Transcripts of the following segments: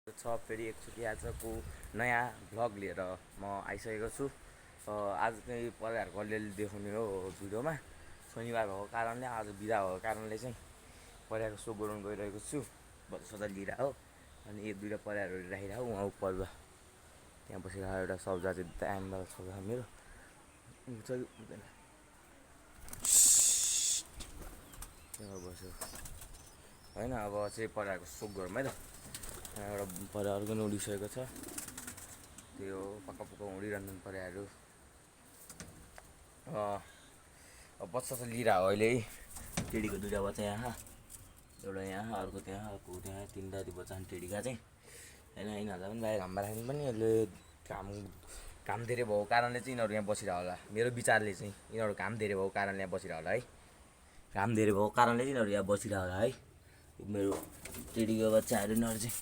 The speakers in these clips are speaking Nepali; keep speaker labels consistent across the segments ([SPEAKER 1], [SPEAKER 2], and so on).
[SPEAKER 1] फेरि एकचोटि आजको नयाँ भ्लग लिएर म आइसकेको छु। आज चाहिँ परिवारको अलिअलि देखाउने हो भिडियोमा। शनिबार भएको कारणले आज बिदा भएको कारणले चाहिँ परिवारको सो गराउनु गइरहेको छु। बच्चा लिएर हो अनि एक दुईवटा परिवारहरू राखिरहेको उहाँ परिवार त्यहाँ बसेर एउटा सब्जा चाहिँ दामबाट सब्जा मेरो त्यहाँ बस्यो होइन। अब चाहिँ परिवारको सोक गरौँ है त। एउटा परिवारको पनि उडिसकेको छ, त्यो पक्का पक्का उडिरहनु परिवारहरू। अब बच्चा चाहिँ लिएर हो अहिले टेडीको दुईवटा बच्चा यहाँ, एउटा यहाँ अर्को त्यहाँ अर्को त्यहाँ, तिनवटा त्यो बच्चा टेडीका चाहिँ होइन। यिनीहरूलाई पनि बाहिर घाममा राख्नु पनि यसले घाम धेरै भएको कारणले चाहिँ यिनीहरू यहाँ बसिरह होला। मेरो विचारले चाहिँ यिनीहरू घाम धेरै भएको कारणले यहाँ बसिरह होला है। घाम धेरै भएको कारणले चाहिँ यिनीहरू यहाँ बसिरह होला है। मेरो टेडीको बच्चाहरू यिनीहरू चाहिँ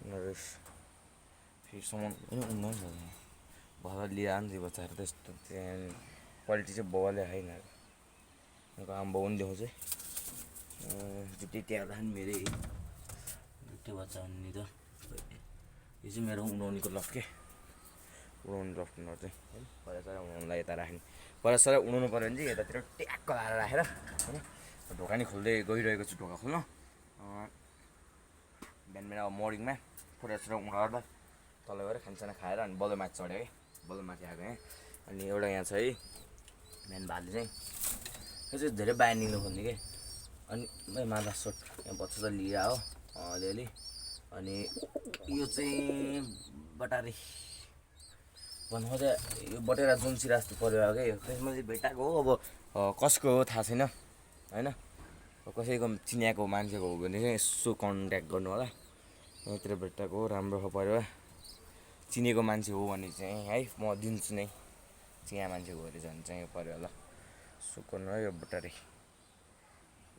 [SPEAKER 1] फेरि सामान भएर लिएर आउँछ बच्चाहरू त्यस्तो त्यहाँ क्वालिटी चाहिँ बाउले है यिनीहरू आमा बाउ पनि देखाउँछ है। त्यहाँ मेरै दुइटै बच्चा हुने त यो चाहिँ मेरो उडाउनेको लफ के उडाउने लफ यिनीहरू चाहिँ है। पहिला सर उडाउनुलाई यता राख्ने, पहिला सर उडाउनु पऱ्यो भने चाहिँ यतातिर ट्याक्क लाएर राखेर होइन ढोका नि खोल्दै गइरहेको छु। ढोका खोल्न बिहान बिहान अब मर्निङमा छोरा उडाएर तल गएर खानसाना खाएर अनि बल्ल माथि चढ्यो है। बल्ल माथि आएको यहाँ अनि एउटा यहाँ छ है बिहान भाले चाहिँ यो चाहिँ धेरै बाहिर निक्लो खोल्ने कि अनि माला सर्ट यहाँ बच्चा चाहिँ लिएर हो अलिअलि। अनि यो चाहिँ बटारे भन्नु खोज्दा यो बटेरा जुम्सी जस्तो पऱ्यो क्या। यो त्यसमा चाहिँ भेटाएको हो, अब कसको हो थाहा छैन होइन। कसैको चिनिएको मान्छेको हो भने चाहिँ यसो कन्ट्याक्ट गर्नु होला। यहाँतिर भेटाएको राम्रो पऱ्यो, चिनेको मान्छे हो भने चाहिँ है म दिन्छु नै। चिया मान्छेको हो भने चाहिँ पऱ्यो होला सुकाउनु है। यो बटारे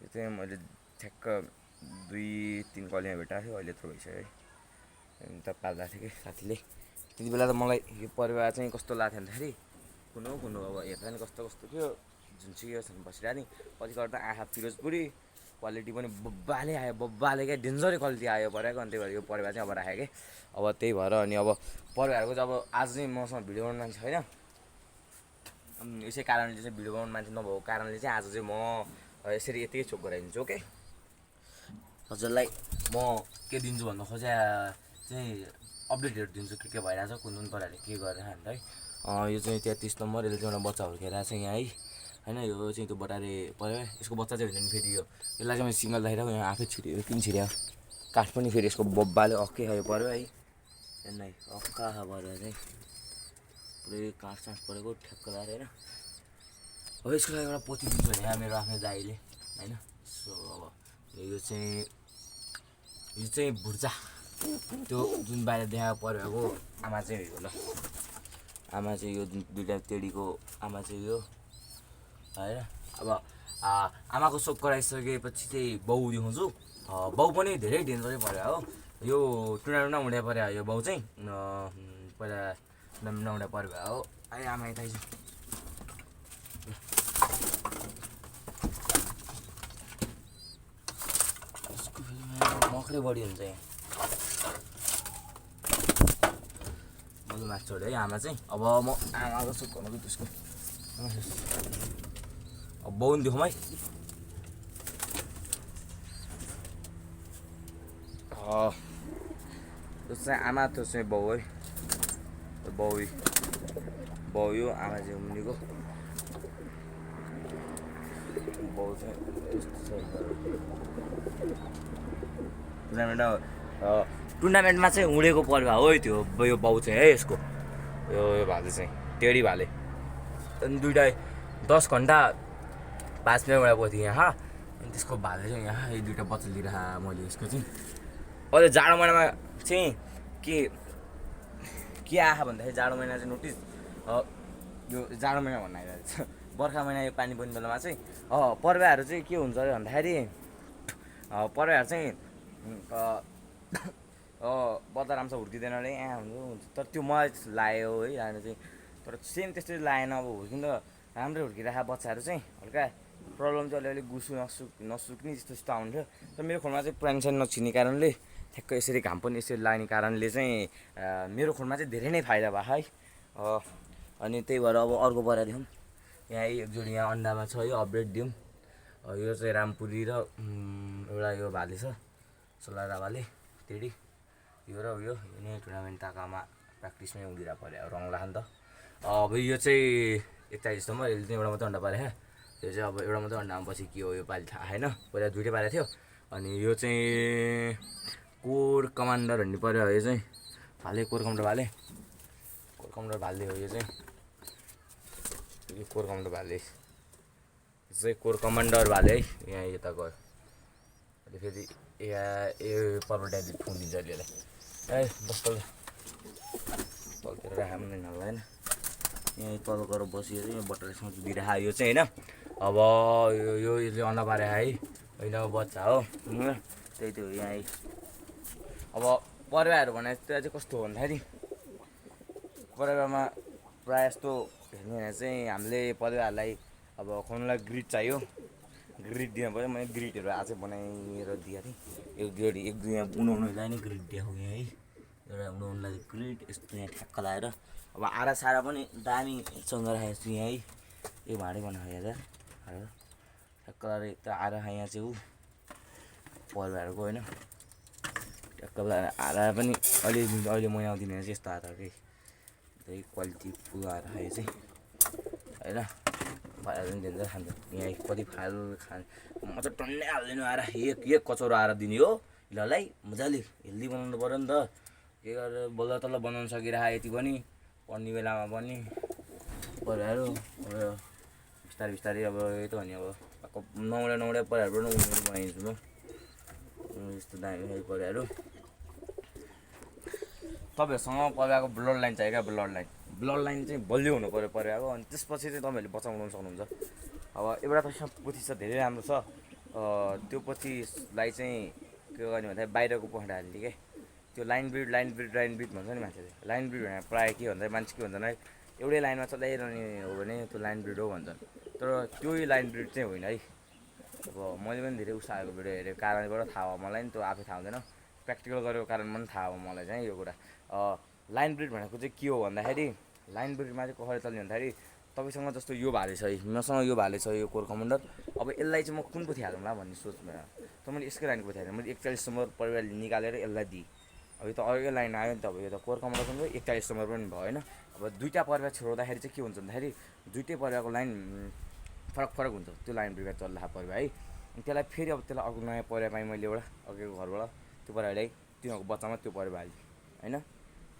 [SPEAKER 1] यो चाहिँ मैले ठ्याक्क 2-3 कलीमा भेटाएको थियो, अहिले यत्रो भइसक्यो है। अन्त पाल्दा थियो कि साथीले त्यति बेला त मलाई यो परिवार चाहिँ कस्तो लाग्थ्यो भन्दाखेरि कुनो अब हेर्दा नि कस्तो कस्तो थियो झुन्सियोसँग बसिरहेको नि। कतिबाट त आँखा फिरोजपुरी क्वालिटी पनि बब्बाले आयो, बब्बाले क्या डेन्जरै क्वालिटी आयो परिवारको। अनि त्यही भएर यो परिवार चाहिँ अब राखेँ कि अब त्यही भएर। अनि अब परिवारको चाहिँ अब आज चाहिँ मसँग भिडियो बनाउने मान्छे छैन, यसै कारणले चाहिँ भिडियो बनाउने मान्छे नभएको कारणले चाहिँ आज चाहिँ म यसरी यतिकै चोक गराइदिन्छु। ओके हजुरलाई म के दिन्छु भन्नु खोज्या चाहिँ अपडेटहरू दिन्छु के भइरहेछ, कुन परिवारले के गरेर अन्त है। यो चाहिँ 33 नम्बर, यसले चाहिँ एउटा बच्चा हुर्केर छ यहाँ है होइन। यो चाहिँ त्यो बटारे पऱ्यो यसको बच्चा चाहिँ होइन नि फेरि यसलाई चाहिँ मैले सिङ्गल राखेर यहाँ आफै छिर्यो किन छिर्यो काठ पनि फेरि यसको बब्बाले अक्कै खायो पऱ्यो है। नै अक्का पऱ्यो चाहिँ पुरै काठ साँठ परेको ठ्याक्क लाएर होइन। अब यसको लागि एउटा पोथी दिन्छ भने यहाँ मेरो आफ्नो दाइले होइन। सो अब यो चाहिँ भुर्जा त्यो जुन बाहिर देखाएको परिवारको आमा चाहिँ हो ल। आमा चाहिँ यो दुइटा टेडीको आमा चाहिँ यो होइन। अब आमाको सोक गराइसकेपछि चाहिँ बाउ देखाउँछु। बाउ पनि धेरै डेन्जरै पऱ्यो हो। यो टुना उड्या पऱ्यो यो बाउ चाहिँ पहिला टुना उड्या पऱ्यो हो। आइ आमा यता आइज मख्रै बढी हुन्छ यहाँ मल माथि चढ्यो है आमा चाहिँ। अब म आमाको सोक गर्नु त्यसको अब बाउ नि देखाउँ है। त्यो चाहिँ आमा त्यो चाहिँ बाउ है। बाउ यो आमा चाहिँ मुनिको बाउ चाहिँ यस्तो छ। टुर्नामेन्टमा चाहिँ उडेको पर्व हो त्यो यो बाउ चाहिँ है यसको यो भाले चाहिँ टेडी भाले। अनि दुइटा 10 घन्टा 5 मिनट उडेको थिएँ यहाँ। अनि त्यसको भाले चाहिँ यहाँ यो दुइटा बच्चा लिएर मैले यसको चाहिँ अहिले जाडो महिनामा चाहिँ के आँखा भन्दाखेरि जाडो महिना चाहिँ नोटिस यो जाडो महिना भन्नु आइरहेको छ। बर्खा महिना यो पानी पर्ने बेलामा चाहिँ पर्वाहरू चाहिँ के हुन्छ अरे भन्दाखेरि पर्वाहरू चाहिँ बच्चा राम्रोसँग हुर्किँदैन अरे यहाँ हुन्छ। तर त्यो मलाई लाग्यो है लाने चाहिँ, तर सेम त्यस्तै लागेन। अब हुर्किँदा राम्रै हुर्किरहेको बच्चाहरू चाहिँ हल्का प्रब्लम चाहिँ अलिअलि गुसु नसुक्ने त्यस्तो आउँथ्यो। तर मेरो खोलमा चाहिँ पानी सानी नछिर्ने कारणले ठ्याक्क यसरी घाम पनि यसरी लाग्ने कारणले चाहिँ मेरो खोरमा चाहिँ धेरै नै फाइदा भयो है। अनि त्यही भएर अब अर्को परेवा दिउँ। यहाँ एक जोडी यहाँ अन्डामा छ, यो अपडेट दिउँ। यो चाहिँ रामपुरी र एउटा यो भाले छ, सोलारा भाले टेडी। यो र यो नै टुर्नामेन्ट ताकामा प्र्याक्टिसमै उडिरहेको पऱ्यो, रङ लाग्छ नि त। अब यो चाहिँ 41 सम्म, यसले चाहिँ एउटा मात्रै अन्डा पारे। यो चाहिँ अब एउटा मात्रै अन्डामा पछि के हो यो पालि थाहा छैन, पहिला दुइटै पारेको थियो। अनि यो चाहिँ कोर कमान्डर भन्ने पऱ्यो, यो चाहिँ भाले कोर कमान्डर भाले, कोर कमान्डर भाले हो यो चाहिँ। यो कोर कमान्डर भाले, यो चाहिँ कोर कमान्डर भाले है। यहाँ यता गयो अहिले फेरि यो पर्वत टाइप फुनिदिन्छ यसलाई। ए बस्तर तलतिर राख्नु नि नभए होइन, यहाँ तल गएर बसियो चाहिँ बट्टाले सोच दिइरहेको यो चाहिँ होइन। अब यसले अन्डा पारे है, होइन अब बच्चा हो त्यही त्यो यहाँ। अब परेवाहरू भने त्यो चाहिँ कस्तो हो भन्दाखेरि परेवामा प्रायः जस्तो हेर्ने भने चाहिँ हामीले परेवाहरूलाई अब खुवाउनुलाई ग्रिड चाहियो, ग्रिड दिनु पऱ्यो। मैले ग्रिडहरू आजै बनाएर दिएको थिएँ। एक जोडी एक दुई यहाँ उडाउनुलाई नै ग्रिड दिएको यहाँ है, एउटा उडाउनुलाई ग्रिड यस्तो यहाँ ठ्याक्क लगाएर। अब आरा सारा पनि दामीसँग राखेको छु यहाँ है, यो भाँडै बनाएको यहाँ ठ्याक्क लगाएर त्यो आरा यहाँ चाहिँ ऊ परेवाहरूको होइन, ठ्याक्क लगाएर आरा पनि अहिले म आउँदिनँ चाहिँ यस्तो आएर कि त्यही क्वालिटी फुल आएर खायो चाहिँ होइन। फाइल पनि दिन्छ खान्छ यहाँ, कति फाइल खाने म चाहिँ टन्नै हाल्दिनँ आएर, एक कचौरा आएर दिने हो ललाई मजाले हेल्दी बनाउनु पऱ्यो नि त। के गरेर बल्ल तल्ल बनाउनु सकिरहेको यति पनि पढ्ने बेलामा पनि परेवाहरू बिस्तारै बिस्तारै। अब यही त हो नि, अब नौडे परेवाहरू पनि उनीहरू बनाइदिन्छु म, यस्तो दामी परेवाहरू। तपाईँहरूसँग परेवाको ब्लड लाइन चाहियो क्या, ब्लड लाइन चाहिँ बलियो हुनु पऱ्यो परेवाको। अनि त्यसपछि चाहिँ तपाईँहरूले बचाउनु सक्नुहुन्छ। अब एउटा त पोथी छ धेरै राम्रो छ, त्यो पोथीलाई चाहिँ के गर्ने भन्दाखेरि बाहिरको पखेटा हाल्ने क्या। त्यो लाइन ब्रिड भन्छ नि मान्छेले। लाइन ब्रिड भनेर प्रायः के भन्छ मान्छे के भन्छन् है, एउटै लाइनमा चलाइरहने हो भने त्यो लाइन ब्रिड हो भन्छन्, तर त्यो लाइन ब्रिड चाहिँ होइन है। अब मैले पनि धेरै उसाहरूको भिडियो हेरेको कारणबाट थाहा भयो मलाई नि, त्यो आफै थाहा हुँदैन, प्र्याक्टिकल गरेको कारण पनि थाहा भयो मलाई चाहिँ यो कुरा। लाइन ब्रिड भनेको चाहिँ के हो भन्दाखेरि, लाइन ब्रिडमा चाहिँ कसरी चल्ने भन्दाखेरि तपाईँसँग जस्तो यो भाले छ, मसँग यो भाले छ, यो कोर कमान्डर। अब यसलाई चाहिँ म कुन पोथी हालौँला भन्ने सोचमा त मैले यसकै लाइन पोथी हालेँ। मैले 41 नम्बर परिवार निकालेर यसलाई दिएँ। अब यो त अर्कै लाइन आयो नि त, अब यो त कोर कमान्डर पनि भयो 41 नम्बर पनि भयो होइन। अब दुईवटा परिवार छोड्दाखेरि चाहिँ के हुन्छ भन्दाखेरि दुइटै परिवारको लाइन फरक हुन्छ, त्यो लाइन ब्रिडमा चल्दा परिवार है। त्यसलाई फेरि अब त्यसलाई अर्को नयाँ परिवार पाएँ मैले एउटा अर्को घरबाट, त्यो परिवार ल्याएँ, तिनीहरूको बच्चामा त्यो परिवार हालेँ होइन।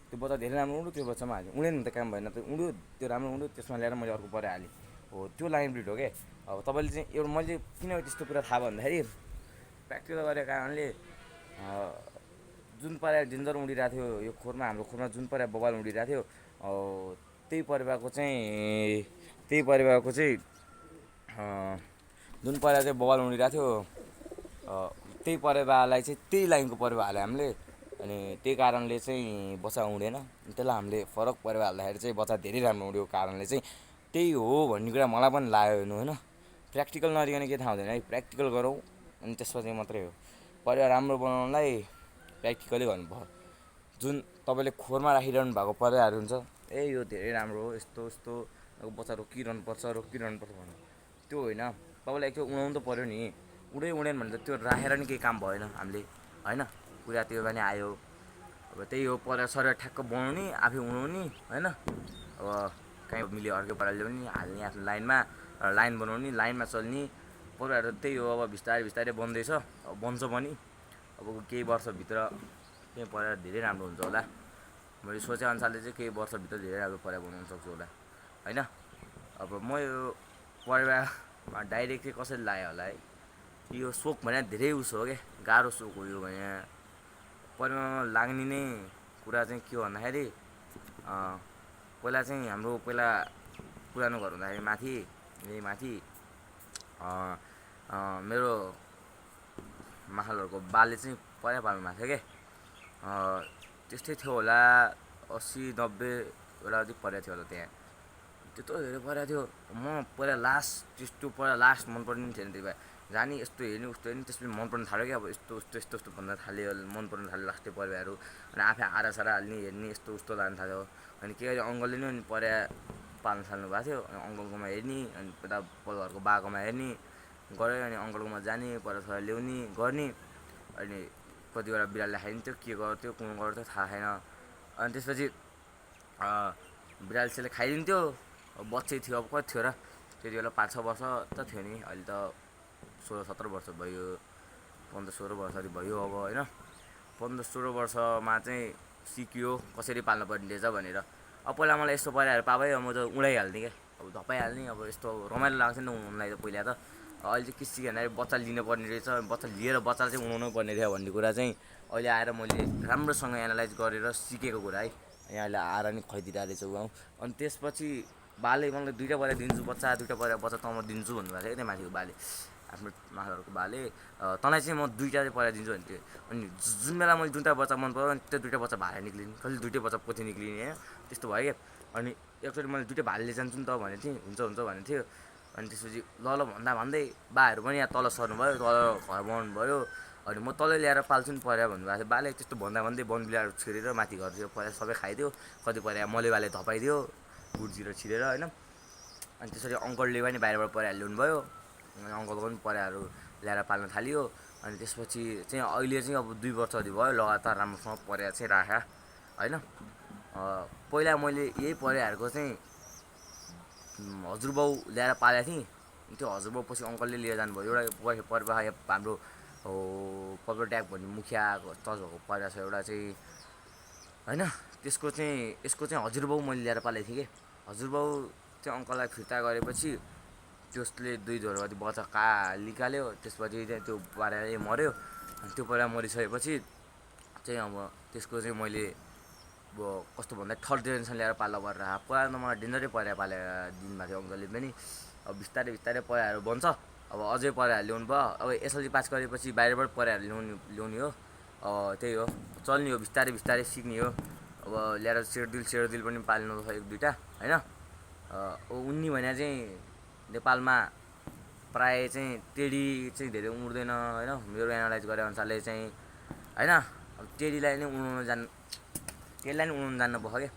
[SPEAKER 1] त्यो बच्चा धेरै राम्रो उड्यो, त्यो बच्चामा हाल्यो, उडेन भने त काम भएन, त्यो उड्यो, त्यो राम्रो उड्यो, त्यसमा ल्याएर मैले अर्को परिवार हालेँ। हो त्यो लाइन ब्रिड हो क्या। अब तपाईँले चाहिँ एउटा मैले किन त्यस्तो कुरा थाहा भन्दाखेरि प्र्याक्टिकल गरेको कारणले जुन परिवार डेन्जर उडिरहेको थियो यो खोरमा, हाम्रो खोरमा जुन परिवार बबाल उडिरहेको थियो त्यही परिवारको चाहिँ जुन परिवार चाहिँ बबाल उडिरहेको थियो त्यही परिवारलाई चाहिँ त्यही लाइनको परिवार हाल्यो हामीले। अनि त्यही कारणले चाहिँ बच्चा उडेन, त्यसलाई हामीले फरक परिवार हाल्दाखेरि चाहिँ बच्चा धेरै राम्रो उड्यो कारणले चाहिँ त्यही हो भन्ने कुरा मलाई पनि लाग्यो हेर्नु होइन। प्र्याक्टिकल नरिकन के थाहा हुँदैन है, प्र्याक्टिकल गरौँ अनि त्यसपछि मात्रै हो। परिवार राम्रो बनाउनलाई प्र्याक्टिकलै गर्नुभयो। जुन तपाईँले खोरमा राखिरहनु भएको परिवारहरू हुन्छ, यो धेरै राम्रो हो, यस्तो बच्चा रोकिरहनु पर्छ भन्नु, त्यो होइन। तपाईँले एकखेप उडाउनु त पऱ्यो नि, उडेन भने त त्यो राखेर नि केही काम भएन हामीले होइन, कुरा त्यो पनि आयो। अब त्यही हो, परिवार सरेर ठ्याक्क बनाउने, आफै उडाउने होइन। अब कहीँ मिल्यो अर्कै पाराले पनि हाल्ने आफ्नो लाइनमा, लाइन बनाउने, लाइनमा चल्ने परिवारहरू त्यही हो। अब बिस्तारै बन्दैछ, अब बन्छ पनि। अब केही वर्षभित्र त्यही परिवार धेरै राम्रो हुन्छ होला, मैले सोचेअनुसारले चाहिँ केही वर्षभित्र धेरै राम्रो परिवार बनाउन सक्छु होला होइन। अब म यो परिवारमा डाइरेक्ट चाहिँ कसरी लाग्यो होला है, यो सोख भने धेरै उस हो क्या, गाह्रो सोख हो यो भने। परिवारमा लाग्ने नै कुरा चाहिँ के हो भन्दाखेरि पहिला चाहिँ हाम्रो पुरानो घर हुँदाखेरि माथि मेरो माखालहरूको बाले चाहिँ पहिला पाल्नु भएको थियो क्या। त्यस्तै थियो होला 80-90 जति परेको थियो होला त्यहाँ, त्यत्रो धेरै परेको थियो। म पहिला लास्ट मन पर्ने थिएन त्यो जाने यस्तो हेर्ने उस्तो हेर्ने त्यसपछि मन पर्न थाल्यो क्या अब यस्तो उस्तो यस्तो उस्तो भन्न थाल्यो मन पर्न थाल्यो लास्टै परेवाहरू अनि आफै आरा सारा हाल्ने हेर्ने यस्तो उस्तो लानु थाल्यो अनि के गरे अङ्कलले नि अनि परेवा पाल्न थाल्नु भएको थियो अनि अङ्कलकोमा हेर्ने अनि यता पल्लो घरको बाकोमा हेर्ने गऱ्यो अनि अङ्कलकोमा जाने परेवा छोरा ल्याउने गर्ने अनि कतिवटा बिरालोले खाइदिन्थ्यो के गर्थ्यो कुन गर्थ्यो थाहा छैन अनि त्यसपछि बिरालोले खाइदिन्थ्यो बच्चै थियो अब कति थियो र त्यति बेला 5-6 वर्ष त थियो नि अहिले त 16-17 वर्ष भयो 15-16 वर्ष भयो अब होइन 15-16 वर्षमा चाहिँ सिकियो कसरी पाल्नु पर्ने रहेछ भनेर अब पहिला मलाई यस्तो परेवाहरू पाए म त उडाइहाल्थेँ क्या अब धपाइहाल्ने अब यस्तो रमाइलो लाग्छ नि त उनीहरूलाई त पहिला त अहिले चाहिँ के सिक्यो भन्दाखेरि बच्चा लिनुपर्ने रहेछ बच्चा लिएर बच्चालाई चाहिँ उडाउनु पर्ने थियो भन्ने कुरा चाहिँ अहिले आएर मैले राम्रोसँग एनालाइज गरेर सिकेको कुरा है यहाँले आएर नि खुवाइदिरहेको रहेछ उहाँ अनि त्यसपछि बाले मलाई 2टा परेवा दिन्छु बच्चा 2टा परेवा बच्चा तँ म दिन्छु भन्नुभएको थियो क्या माथिको बाले आफ्नो माथिको बाले तँलाई चाहिँ म 2टा चाहिँ परेवा दिन्छु भन्थ्यो अनि जुन बेला मैले 2टा बच्चा मन पऱ्यो अनि त्यो 2टा बच्चा भाले निक्लिने कहिले 2टा बच्चा पोथी निक्लिने होइन त्यस्तो भयो क्या अनि एकचोटि मैले 2टा भाले जान्छु नि त भनेको थिएँ हुन्छ भनेको थियो अनि त्यसपछि ल भन्दै बाहरू पनि यहाँ तल सर्नुभयो तल घर बनाउनु भयो अनि म तलै ल्याएर पाल्छु नि परेवा भन्नुभएको थियो बाले त्यस्तो भन्दै वन बिलाहरू छिरेर माथि घरतिर परेवा सबै खाइदियो कति परेवा मले बाले धपाइदियो गुडतिर छिरेर होइन अनि त्यसरी अङ्कलले पनि बाहिरबाट परेवा ल्याउनु भयो अनि अङ्कलको पनि परेवाहरू ल्याएर पाल्न थालियो अनि त्यसपछि चाहिँ अहिले चाहिँ अब 2 वर्ष जति भयो लगातार राम्रोसँग परेवा चाहिँ राख्या होइन पहिला मैले यही परेवाहरूको चाहिँ हजुरबाउ ल्याएर पालेको थिएँ त्यो हजुरबाउ पछि अङ्कलले लिएर जानुभयो एउटा परेवा हाम्रो पल्लो ट्याग भन्ने मुखिया टच भएको परेवा छ एउटा चाहिँ होइन त्यसको चाहिँ यसको चाहिँ हजुरबाउ मैले ल्याएर पालेको थिएँ कि हजुरबाउ त्यो अङ्कललाई फिर्ता गरेपछि त्यसले 2 झोलमाथि बच्चा निकाल्यो त्यसपछि चाहिँ त्यो परेवा मऱ्यो अनि त्यो परेवा मरिसकेपछि चाहिँ अब त्यसको चाहिँ मैले अब कस्तो भन्दा थर्ड जेनेरेसन ल्याएर पाल्दा परेर पहिला त मलाई डेन्जरै परेवा पालेर दिनुभएको थियो अङ्कलले पनि अब बिस्तारै परेवाहरू बन्छ अब अझै परेवाहरू ल्याउनु भयो अब एसएलसी पास गरेपछि बाहिरबाट परेवाहरू ल्याउने हो त्यही हो चल्ने हो बिस्तारै सिक्ने हो अब ल्याएर सेरदिल पनि पाल्नु छ 1-2टा होइन उन्नी भने चाहिँ नेपालमा प्राय चाहिँ टेडी चाहिँ धेरै उड्दैन होइन मेरो एनालाइज गरे अनुसारले चाहिँ होइन अब टेडीलाई नै उडाउनु जान्नु पर्छ क्या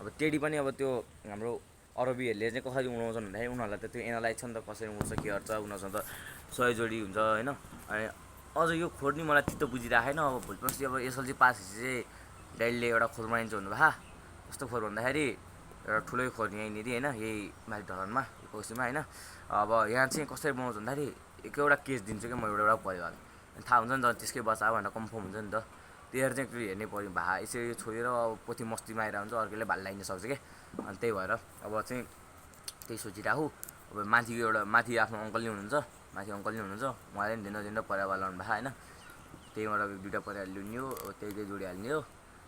[SPEAKER 1] अब टेडी पनि अब त्यो हाम्रो अरबीहरूले चाहिँ कसरी उडाउँछन् भन्दाखेरि उनीहरूलाई त त्यो एनालाइज छ नि त कसरी उड्छ के गर्छ उनीहरूसँग त 100 जोडी हुन्छ होइन अनि अझ यो खोर्नी मलाई चित्त बुझिरहेको छैन अब भोलिपर्सि अब एसएलसी पास चाहिँ ड्याडीले एउटा खोर बनाइन्छ भन्नुभयो कस्तो खोर भन्दाखेरि एउटा ठुलै खोर यहीँनिर होइन यही माथि ढलनमा कोसीमा होइन अब यहाँ चाहिँ कसरी बनाउँछ भन्दाखेरि एउटा केस दिन्छु क्या म एउटा परिवार थाहा हुन्छ नि त त्यसकै बच्चा भनेर कन्फर्म हुन्छ नि त त्यही चाहिँ एकचोटि हेर्नै पऱ्यो यसरी छोडेर अब पोथी मस्तीमा आइरहेको हुन्छ अर्कोले भाले लगाइन सक्छ क्या अनि त्यही भएर अब चाहिँ त्यही सोचिरहेको अब माथि आफ्नो अङ्कल नै हुनुहुन्छ उहाँले पनि दिन परेवा लाउनु भएको होइन त्यहीबाट 2टा परेवा ल्याउने हो त्यही जोडी हाल्ने हो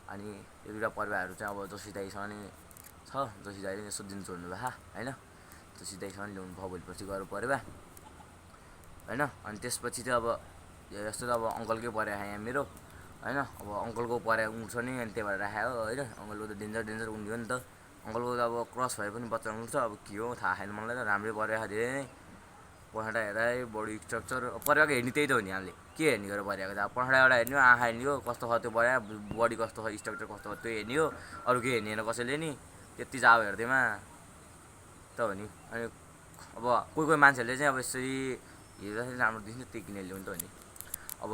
[SPEAKER 1] अनि यो 2टा परेवाहरू चाहिँ अब जोसी दाइसँग नै छ जोसी दाइले यसो दिन्छु भन्नुभएको होइन जोसी दाइसँग ल्याउनु भयो भोलिपर्सि गएर परेवा होइन अनि त्यसपछि चाहिँ अब यस्तो त अब अङ्कलकै परेवा यहाँ मेरो होइन अब अङ्कलको परेवा उड्छ नि अनि त्यही भएर राखेको हो होइन अङ्कलको त डेन्जर उड्यो नि त अङ्कलको त अब क्रस भए पनि बच्चा उड्छ अब के हो थाहा छैन मलाई त राम्रै परेवा धेरै नै पखेटा हेराइ बडी स्ट्रक्चर परेवाको हेर्ने त्यही त हो नि हामीले के हेर्ने गरेर परेवाको त अब पखेटा एउटा हेर्ने हो आँखा हेर्ने हो कस्तो छ त्यो परेवा बडी कस्तो छ स्ट्रक्चर कस्तो छ त्यो हेर्ने हो अरू केही हेर्ने होइन कसैले नि त्यति चाहिँ अब हेर्दैमा त हो नि अनि अब कोही मान्छेहरूले चाहिँ अब यसरी हेर्दाखेरि राम्रो देखिन्छ त्यही किनेर ल्याउनु त हो नि अब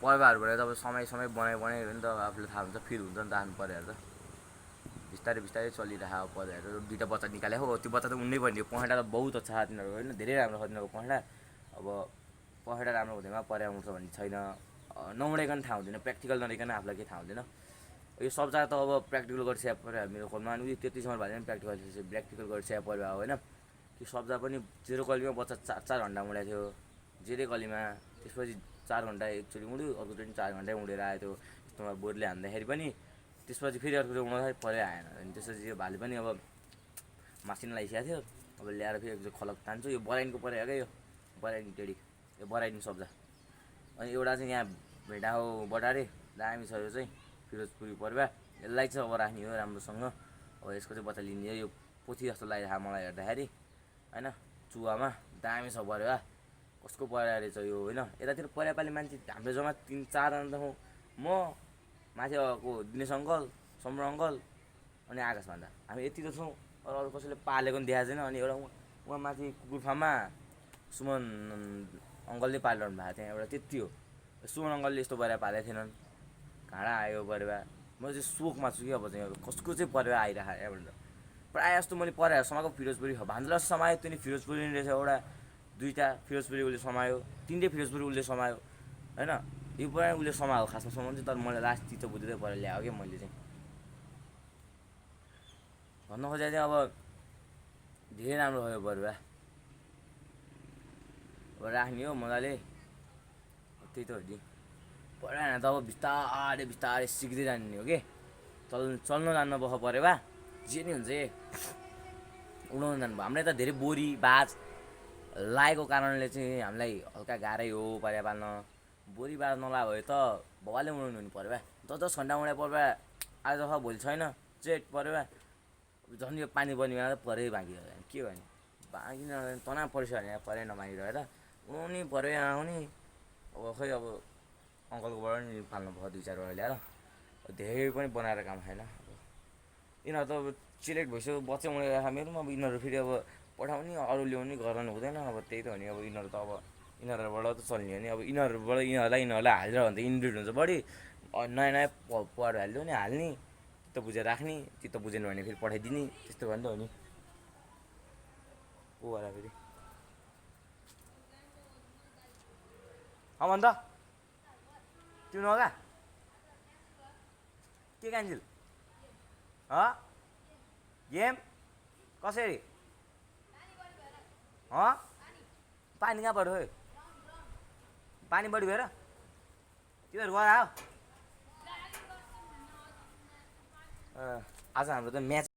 [SPEAKER 1] परेवाहरूबाट अब समय बनायो भने त आफूले थाहा हुन्छ फिल हुन्छ नि त आफ्नो परेवाहरू त बिस्तारै चलिरहेको परेवाहरू 2टा बच्चा निकालेको हो त्यो बच्चा त उड्नै पर्ने पखेटा त बहुत अच्छा छ तिनीहरूको होइन धेरै राम्रो छ तिनीहरूको पखेटा अब पखेटा राम्रो हुँदैमा परेवा उड्छ भन्ने छैन नउडाइकन थाहा हुँदैन प्र्याक्टिकल नदेखिकन आफूलाई केही थाहा हुँदैन यो सब जग्गा त अब प्र्याक्टिकल गरिसकेको परेवा मेरो खोलमा अनि त्यतिसम्म भयो भने प्र्याक्टिकल गरिसकेको परेवा होइन त्यो सब जग्गा पनि 0 कलीमा बच्चा 4 घन्टा उडेको थियो जेरै कलीमा त्यसपछि 4 घन्टा एकचोटि उड्यो अर्कोचोटि 4 घन्टै उडेर आयो त्यो यस्तोमा बोरले हान्दाखेरि पनि त्यसपछि फेरि अर्कोचोटि उड्दाखेरि परेवा आएन अनि त्यसपछि यो भाले पनि अब मासिन लगाइसकेको थियो अब ल्याएर फेरि एकचोटि खलक तान्छु यो बराइनको परेवा क्या यो बराइनी टेडी यो बराइनी सब्जा अनि एउटा चाहिँ यहाँ भेटाहो बटारे दामी छ यो चाहिँ फिरोजपुरी परेवा यसलाई चाहिँ अब राख्ने हो राम्रोसँग अब यसको चाहिँ बच्चा लिने हो यो पोथी जस्तो लागिरहेको मलाई हेर्दाखेरि होइन चुवामा दामी छ परेवा कसको पर्या रहेछ यो होइन। यतातिर पर्यापाले मान्छे हाम्रो जम्मा 3-4जना त हौँ, म माथि को दिनेश अङ्कल, सम्र अङ्कल अनि आकाश भन्दा हामी यति त छौँ। अरू कसैले पालेको पनि देखाएको छैन। अनि एउटा उहाँ माथि कुकुर फार्ममा सुमन अङ्कलले पालिरहनु भएको थियो एउटा, त्यति हो। सुमन अङ्कलले यस्तो परेवा पालेको थिएनन्। घाँडा आयो परेवा, म चाहिँ सोखमा छु कि अब चाहिँ कसको चाहिँ परेवा आइरहेको क्या भनेर। प्रायः जस्तो मैले परेवा समाएको फिरोजपुरी भान्जला समायो, त्यो नि फिरोजपुरी नि रहेछ एउटा 2टा फिरोजपुरी उसले समायो, 3टै फिरोजपुरी उसले समायो होइन। यो पनि उसले समायो खासमा समाउनु चाहिँ, तर मलाई लास्ट चित्त बुझ्दै परेर ल्यायो क्या मैले चाहिँ। भन्न खोजेको चाहिँ अब धेरै राम्रो भयो परेवा, अब राख्ने हो मजाले, त्यही त हो नि। परेवा त अब बिस्तारै बिस्तारै सिक्दै जाने हो कि चल्न जान्न बख परेवा जे नि हुन्छ उडाउनु जानुभयो। हाम्रो यता धेरै बोरी बाज लागेको कारणले चाहिँ हामीलाई हल्का गाह्रै हो परेवा पाल्न। बोरी बाज नलागे भए त भवाले उडाउनु हुनु परेवा, 10-10 घन्टा उडाए परेवा आज छ भोलि छैन चेट परेवा। झन् यो पानी पर्ने बेला त परै बाँकी रह्यो, के गर्ने बाँकी न तनाव परिसक्यो भने परै नबाँकी रहेर उडाउने परेवा आउने। अब खै अब अङ्कलकोबाट नि पाल्नु भयो 2-4 ल्याएर, धेरै पनि बनाएर काम छैन। यिनीहरू त अब सिलेक्ट भइसक्यो, बच्चा उडेर मेरोमा। अब यिनीहरू फेरि अब पठाउने अरू ल्याउने गराउनु हुँदैन। अब त्यही त हो नि, अब यिनीहरू त अब यिनीहरूबाट त चल्ने हो नि। अब यिनीहरूलाई हालेर भने त इन्ब्रिड हुन्छ बढी, नयाँ नयाँ पढेर हालिदियो नि हाल्ने, चित्त बुझेर राख्ने, चित्त बुझेन भने फेरि पठाइदिने, त्यस्तो भयो नि त हो नि। को होला फेरि भन् त तिमी नगा के कान्छिल गेम कसरी पानी कहाँ पऱ्यो? पानी बढी भएर तिमीहरू गएर आयो। आज हाम्रो त म्याच